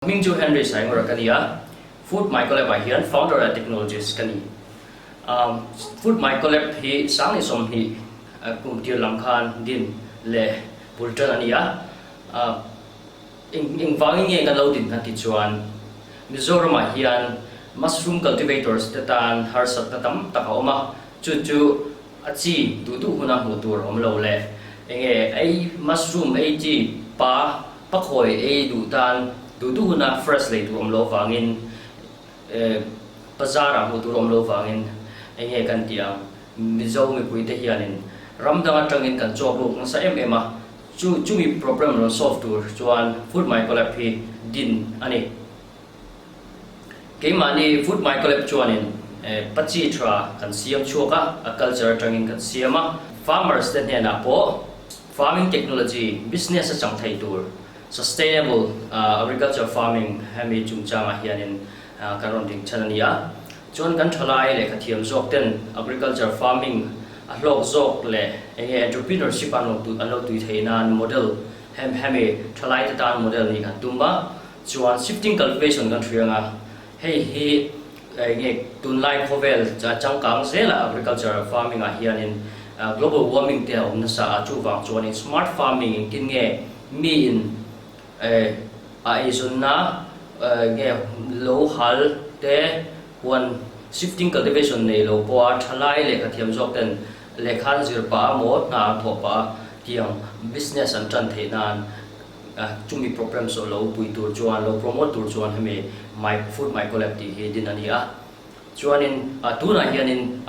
Hming chu Henry Saingura ka ni a, Food Mycolab ah hian Founder leh Technologist ka ni. Food Mycolab hi Sangni 20 kum tir lam khan din leh bul tan a ni a. Engvangin nge kan lo din kan tih chuan Mizoramah hian mushroom cultivators te tan harsatna tam tak a awm a, chu chu a chi duh duh huna hmuh tur awm lo leh enge ei mushroom ei chi pa Pakhawi ei duh tan duh duh huna fresh lei tur awm loh vangin bazar ah hmuh tur awm loh vangin enge kan tih ang Mizo mipui te hianin ram dang atangin kan chawk ruk nasa em em a, chu chumi problem rawn solve tur chuan Food Micro Lab hi din a ni. Keimahni Food Micro Lab chuanin pachi tha kan siam chhuak a, a culture atangin kan siam a, farmers te hnenah pawh Farming technology business a chang thei tur sustainable agriculture farming hemi chungchangah hianin kan rawn ding chhan a ni a. Chuan kan thalai lehkha thiam zawk ten agriculture farming a hlawk zawk leh enge entrepreneurship an an lo tui theih nan model hemi thalai te tan model nih kan tum a. Chuan shifting cultivation kan hria anga hei hi enge tunlai khawvel changkang zela agriculture farming ah hianin Global warming te a awm nasa a, chuvang chuanin smart farming engtin nge miin a eizawnna nge lo hal te huan shifting cultivation nei lo pawha thalai lehkha thiam zawk ten lehkha an zir pah a maw hna an thawh pah a tiang business an tan theih nan chumi problems lo pui tur chuan lo promote tur chuan hemi my food my collab tih hi din a ni a. Chuanin tunah hianin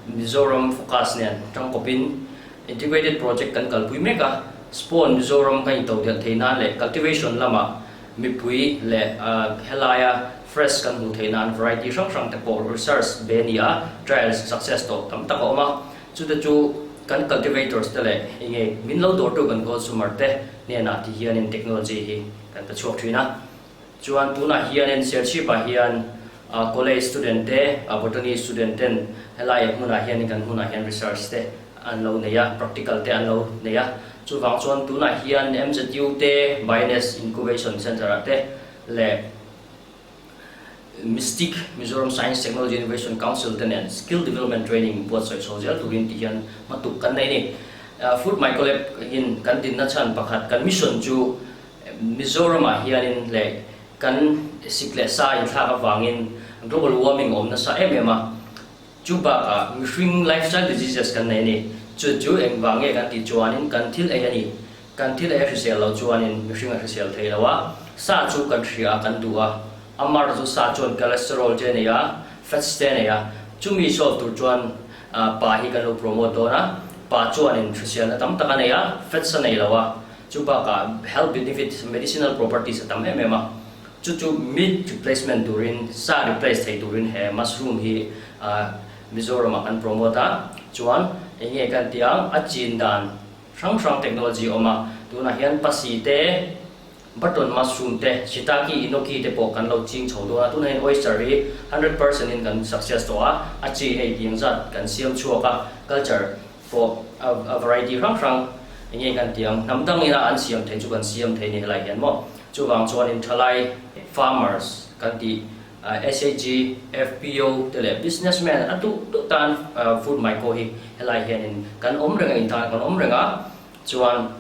Mizoram Focus nen tangkawpin Integrated Project kan kalpui mek a, Spawn Mizoram kan intodelh theih nan leh cultivation lama mipui leh helaia fresh kan hmuh theih nan variety hrang hrang te pawh research be a ni a, trials success tawh tam tak a awm a, chute chu kan cultivators te leh enge min lo dawrtu kan consumer te hnenah ti hianin technology hi kan pe chhuak thin a. Chuan tunah hianin Serchhip-ah hian college student te, botany student ten helai hmunah hianin kan hmunah hian research te an lo nei a, practical te an lo nei a. Chuvang chuan tunah hian MZU te, Biones Incubation Centre-ah te leh MISTIC, Mizoram Science Technology Innovation Council te nen skill development training buatsaih chho zel turin tih hian hmatuk kan nei a ni. Food Microlab in kan dinna chhan pakhat kan mission chu Mizoramah hianin leh kan sik leh sa inthlak avangin global warming a awm nasa em em a, chu bakah mihring lifestyle diseases kan nei a ni. Chu chu engvang nge kan tih chuanin kan thil ei a ni. Kan thil ei a hrisel loh chuanin mihring a hrisel thei lo a, sa chu kan hria a, kan duh a, a mar chu sa chuan cholesterol te a nei a, fats te a nei a, chumi solve tur chuan pa hi kan lo promote dawn a, pa chuanin hriselna tam tak a nei a, fats a nei lo a. Chu bakah health benefits, medicinal properties a tam em em a, chu chu meat replacement turin, sa replace thei turin he mushroom hi Mizoramah kan promote a, chuan eng nge kan tih ang, a chin dan hrang hrang technology a awm a, tunah hian pasi te, button mushroom te, shiitake, enoki te pawh kan lo ching chho dawn a, tunah hian oyster hi 100% in kan success tawh a, a chi hei tiang zat kan siam chhuak a, culture pawh a variety hrang hrang eng nge kan tih ang, hnam dang ina an siam theih chu kan siam thei ni helai hian maw. Chuvang chuanin thalai farmers kan tih SHG, FPO te leh businessman a duh duh tan food micro hi helai hianin kan awm reng a intan kan awm reng a, chuan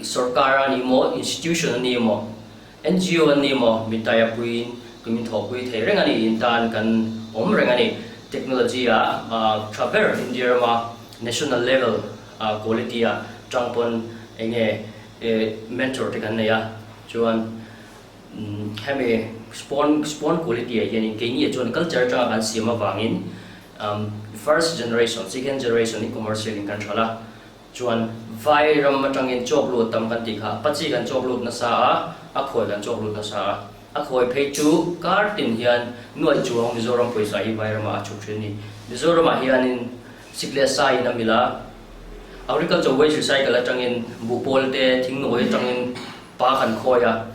sorkar a ni maw, institution a ni maw, NGO an ni maw, mitdaia puiin min thawhpui thei reng a ni, intan kan awm reng a ni. Technology ah tha ber India rama national level quality ah tang pawn enge mentor te kan nei a, chuan hemi spawn spawn quality ah hianin keini ah chuan culture atanga kan siam avangin first generation, second generation in commercial in kan hralh a. Chuan vai ram atangin chawk lut tam kan tih kha pachi kan chawk lut nasa a, a khawi kan chawk lut nasa a. A khawi phei chu kar tin hian nuaih chuang Mizoram pawisa hi vai ramah a chhuk thin a ni. Mizoramah hianin sik leh sa in a mil a, agriculture waste recycle atangin buhpawl te thingnawi atangin pa kan khawi a.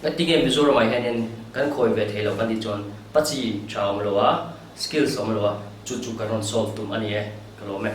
Ngatinge Mizoramah hianin kan khawi ve thei lo kan tih chuan pachi tha awm lo a, skills awm lo a, chu chu kan rawn solve tum a ni e, ka lawm e.